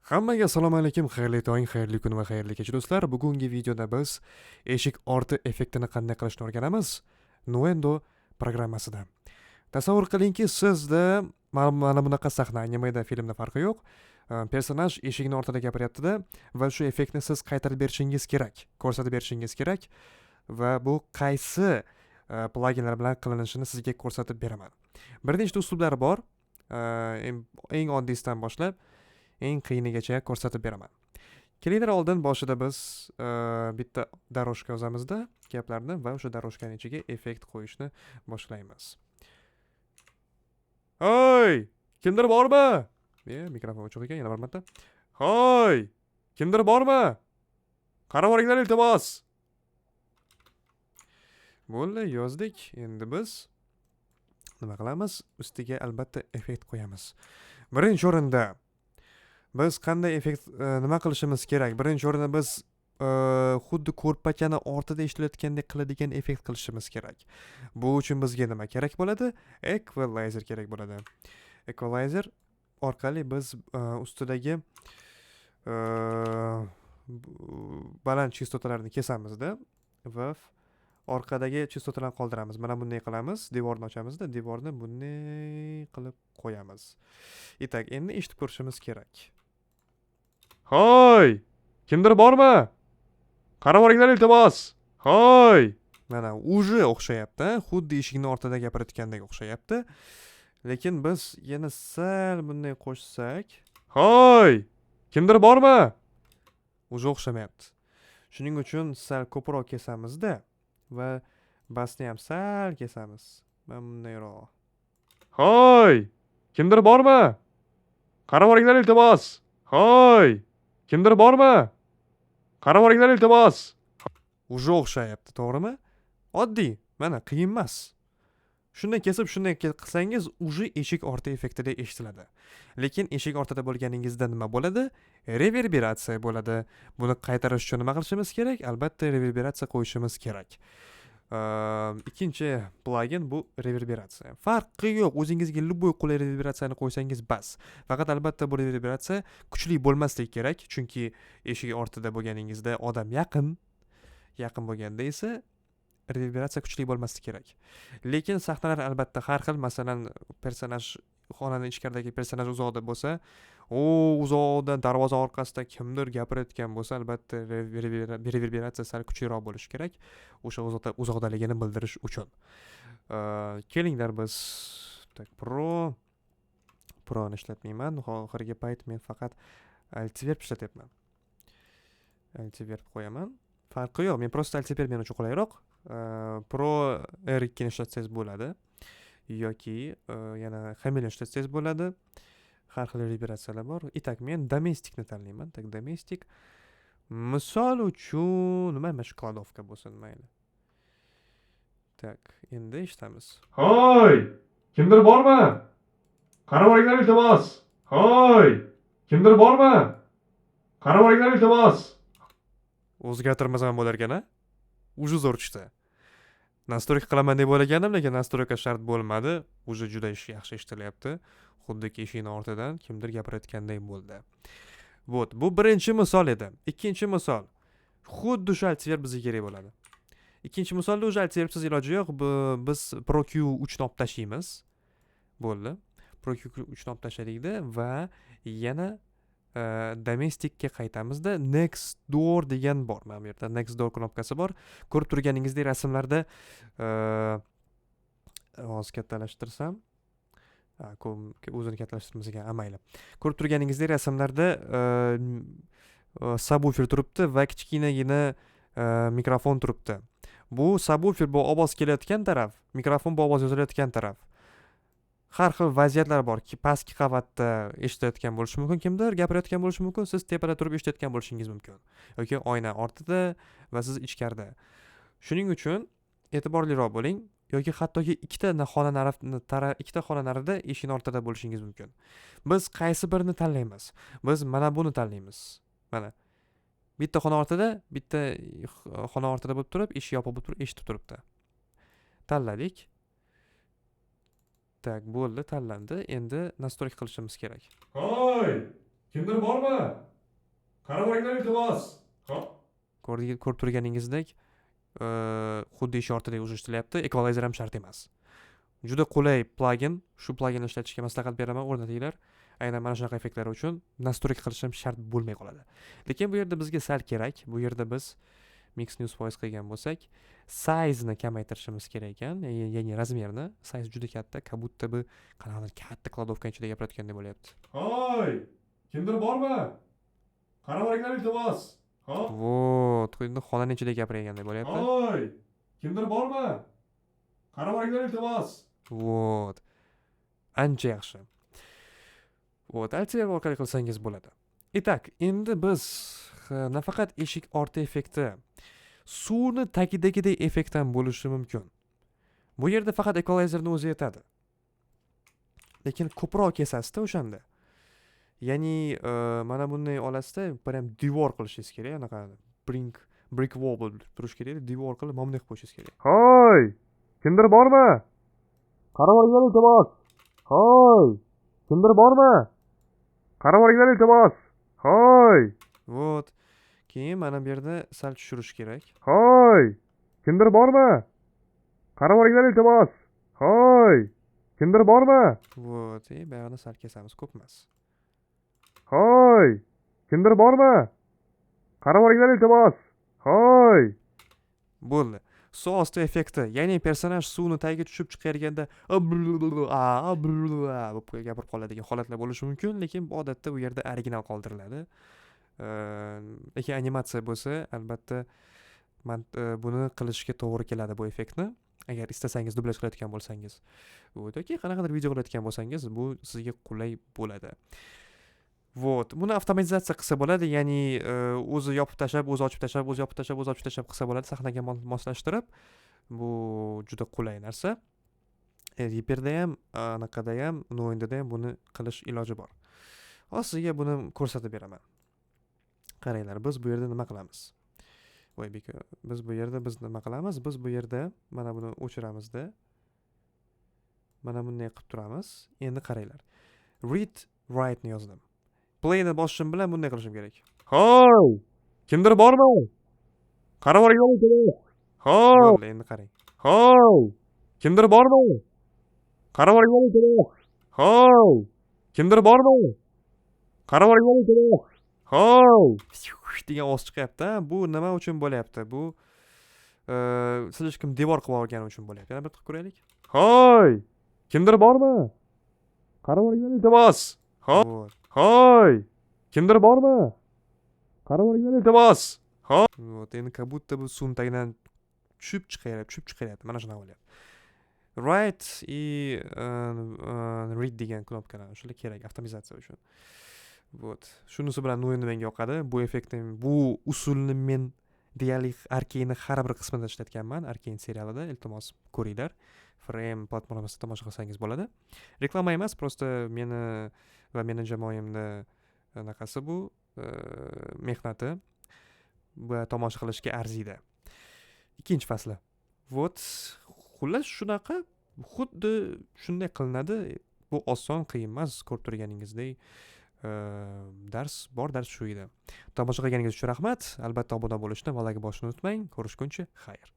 Hammaga assalomu alaykum, xayrli tong, xayrli kun va xayrli kech, do'stlar. Bugungi videoda biz eshik orti effektini qanday qilishni o'rganamiz Nuendo programmasida. Tasavvur qilingki, sizda mana bunaqa sahna, animeda, filmda farqi yo'q. Personaj eshikni ortida gapiryapti-da va shu effektni siz qaytarib berishingiz kerak, ko'rsatib berishingiz kerak va bu qaysi plaginlar bilan qilinishini sizga ko'rsatib beraman. Bir nechta uslublar bor. Eng oddiysidan boshlab eng qiyinigacha ko'rsatib beraman. Kelinglar, oldin boshida biz bitta дорожка yozamizda gaplarni va o'sha дорожка ni ichiga effekt qo'yishni boshlaymiz. Hoy! Kimdir bormi? E, mikrofon o'chiq ekan, yana bir marta. Hoy! Kimdir bormi? Qarab yuboringlar, iltimos. Bo'ldi, yozdik. Endi biz nima qilamiz? Ustiga albatta effekt qo'yamiz. Birinchi o'rinda biz qanday effekt nima qilishimiz kerak? Birinchi o'rinda biz xuddi ko'rpachani ortida eshitilayotgandek qiladigan effekt qilishimiz kerak. Bu uchun bizga nima kerak bo'ladi? Equalizer kerak bo'ladi. Equalizer orqali biz ustidagi baland chastotalarni kesamizda va orqadagi chastotalarni qoldiramiz. Mana bunday qilamiz, devorni ochamizda, devorni bunday qilib qo'yamiz. Итак, endi eshitib ko'rishimiz kerak. Hoy! Kimdir bormi? Qarab yuboringlar, iltimos. Hoy! Mana уже o'xshayapti, xuddi eshikni ortida gapirayotgandek o'xshayapti. Lekin biz yana sal bunday qo'shsak, hoy! Kimdir bormi? Уже o'xshamayapti. Shuning uchun sal ko'proq kesamizda va basni ham sal kesamiz. Mana bundayroq. Hoy! Kimdir bormi? Qarab yuboringlar, iltimos. Hoy! Kimdir bormi? Qarab yuboringlar, iltimos. Уже o'xshayapti, to'g'rimi? Oddiy, mana qiyin emas. Shunday kesib, shunday qilsangiz, уже eshik orti effektida eshitiladi. Lekin eshik ortida bo'lganingizda nima bo'ladi? Reverberatsiya bo'ladi. Buni qaytarish uchun nima qilishimiz kerak? Albatta, reverberatsiya qo'yishimiz kerak. Ikkinchi plagin bu reverberatsiya. Farqi yo'q, o'zingizga любой qulay reverberatsiyani qo'ysangiz bas. Faqat albatta bu reverberatsiya kuchli bo'lmasligi kerak, chunki eshik ortida bo'lganingizda odam yaqin, yaqin bo'lganda esa reverberatsiya kuchli bo'lmasligi kerak. Lekin sahnalar albatta har xil, masalan, personaj xonani ichkaridagi personaj uzoqda bo'lsa, u uzoqda darvoza orqasida kimdir gapirayotgan bo'lsa, albatta reverberatsiya sal kuchliroq bo'lishi kerak, o'sha uzoqda uzoqdaligini bildirish uchun. Kelinglar biz так Proni ishlatmayman. Oxirgi payt men faqat Altiverb ishlatyapman. Altiverb qo'yaman. Farqi yo'q, men просто Altiverb men uchun qulayroq. Pro R2 ni ishlatsangiz bo'ladi yoki yana Chameleon ishlatsangiz bo'ladi. Har xil reverberatsiyalar bor. Итак, men Domesticni tanlayman. Так, Domestic. Misol uchun, nima, mana shu кладовка bo'lsin, mayli. Так, endi eshitamiz. Hoy! Kimdir bormi? Qarab yuboringlar, iltimos. Hoy! Kimdir bormi? Qarab yuboringlar, iltimos. O'zgartirmasam ham bo'lar ekan, a? Уже zo'r tushdi. Настройка qilaman deb o'ylagandim, lekin настройка shart bo'lmadi. Уже juda yaxshi eshitilyapti. Xuddiki eshikni ortidan kimdir gapirayotganday bo'ldi. Вот, bu birinchi misol edi. Ikkinchi misol. Xuddi shu Altiverb bizga kerak bo'ladi. Ikkinchi misolda уже Altiverbsiz iloji yo'q. Biz Pro Q 3 ni olib tashlaymiz. Bo'ldi. Pro Q 3 ni olib tashladikda va yana Domesticga qaytamizda, Next Door degan bor. Mana bu yerda Next Door knopkasi bor. Ko'rib turganingizdek, rasmlarda hozir kattalashtirsam, o'zini kattalashtirmas ekan, mayli. Ko'rib turganingizdek, rasmlarda subwoofer turibdi va kichkinagina mikrofon turibdi. Bu subwoofer, bu ovoz kelayotgan taraf, mikrofon bu ovoz yozilayotgan taraf. Har xil vaziyatlar bor. Pastki qavatda eshitayotgan bo'lishi mumkin, kimdir gapirayotgan bo'lishi mumkin, siz tepada turib eshitayotgan bo'lishingiz mumkin yoki oyna ortida va siz ichkarida. Shuning uchun e'tiborliroq bo'ling yoki hattoki ikkita xona narida, eshikni ortida bo'lishingiz mumkin. Biz qaysi birini tanlaymiz? Biz mana buni tanlaymiz. Mana bitta xona ortida, bitta xona ortida bo'lib turib, eshik yopiq bo'lib turib, eshitib turibdi. Tanladik. Так, bo'ldi, tanlandi. Endi настройка qilishimiz kerak. Hoy! Kimdir bormi? Qarab olinglar, iltimos. Hop. Ko'rib turganingizdek, xuddi eshik ortidek уже eshitilyapti. Ekvalizer ham shart emas. Juda qulay plagin. Shu plaginni ishlatishga maslahat beraman, o'rnatinglar. Aynan mana shunaqa effektlar uchun настройка qilish ham shart bo'lmay qoladi. Lekin bu yerda bizga sal kerak. Bu yerda biz mix news voice qilgan bo'lsak, size'ni kamaytirishimiz kerak ekan, ya'ni размер ni. Size juda katta, как будто бы qanaqadir katta кладовка ichida gapirayotgandek bo'lyapti. Hoy! Kimdir bormi? Qarab olinglar, iltimos. Hop. Вот, endi xonani ichida gapirgandek bo'lyapti. Hoy! Kimdir bormi? Qarab olinglar, iltimos. Вот. Ancha yaxshi. Вот, Alt orqali qilsangiz bo'ladi. Итак, endi biz nafaqat eshik orti effekti, suvni tagidagidek effekt ham bo'lishi mumkin. Bu yerda faqat ekvalizerni o'zi yetadi. Lekin ko'proq kesasizda o'shanda. Ya'ni mana bunday olasizda, prям devor qilishingiz kerak, anaqa brick wall bo'lib turishi kerak, devor qilib mana bunday qilib qo'yishingiz kerak. Hoy! Kimdir bormi? Qarab olinglar, iltimos. Hoy! Kimdir bormi? Qarab olinglar, iltimos. Hoy! Вот. Keyin mana bu yerda sal tushirish kerak. Hoy! Kimdir bormi? Qarab olinglar, iltimos. Hoy! Kimdir bormi? Вот, и buyog'ini sal kesamiz, ko'p emas. Hoy! Kimdir bormi? Qarab olinglar, iltimos. Hoy! Bo'ldi. Suv osti effekti, ya'ni personaj suvni tagiga tushib chiqayotganda bo'lib gapirib qoladigan holatlar bo'lishi mumkin, lekin bu odatda bu yerda original qoldiriladi. Lekin animatsiya bo'lsa, albatta man buni qilishga to'g'ri keladi, bu effektni. Agar istasangiz, dublyaj qilayotgan bo'lsangiz yoki qanaqadir video qilayotgan bo'lsangiz, bu sizga qulay bo'ladi. Вот, buni avtomatizatsiya qilsa bo'ladi, ya'ni o'zi yopib tashlab, o'zi ochib tashlab, o'zi yopib tashlab, o'zi ochib tashlab qilsa bo'ladi, sahnaga moslashtirib. Bu juda qulay narsa. Reaperda ham, anaqada ham, Nuendda ham buni qilish iloji bor. Hozir sizga buni ko'rsatib beraman. Qaranglar, biz bu yerda nima qilamiz? Voy beka, biz bu yerda biz nima qilamiz? Biz bu yerda mana buni o'chiramizda, mana bunday qilib turamiz. Endi qaranglar, read write ni yozdim. Playni bosishim bilan bunday qilishim kerak. Hoy! Kimdir bormi? Qarab olinglar. Hoy! Bo'ldi, endi qarang. Hoy! Kimdir bormi? Qarab olinglar. Hoy! Kimdir bormi? Qarab olinglar. Hoy! Degan ovoz chiqyapti. Bu nima uchun bo'lyapti? Bu слишком devor qilib olgani uchun bo'lyapti. Yana bir qilib ko'raylik. Hoy! Kimdir bormi? Qarab olinglar, iltimos. Вот. Hoy! Kimdir bormi? Qarab olinglar, iltimos. Вот, endi как будто bu suvni tagidan tushib chiqyapti, tushib chiqyapti. Mana shunaqa bo'lyapti. Write и read degan knopkalar o'shalar kerak avtomatizatsiya uchun. Вот. Shunisi bilan Nuendo menga yoqadi. Bu effektni, bu usulni men deyarli Arkaneni har bir qismida ishlatganman. Arkane serialida, iltimos, ko'ringlar. Frame platformasida tomosha qilsangiz bo'ladi. Reklama emas, просто meni va meni jamoamni anaqasi bu, mehnati va tomosha qilishga arziydi. Ikkinchi fasli. Вот, xullas, shunaqa, xuddi shunday qilinadi. Bu oson, qiyin emas, ko'rib turganingizdek. Dars bor, dars shu edi. Tomosha qilganingiz uchun rahmat. Albatta, obuna bo'lishni va layk bosishni unutmang. Ko'rishguncha xayr.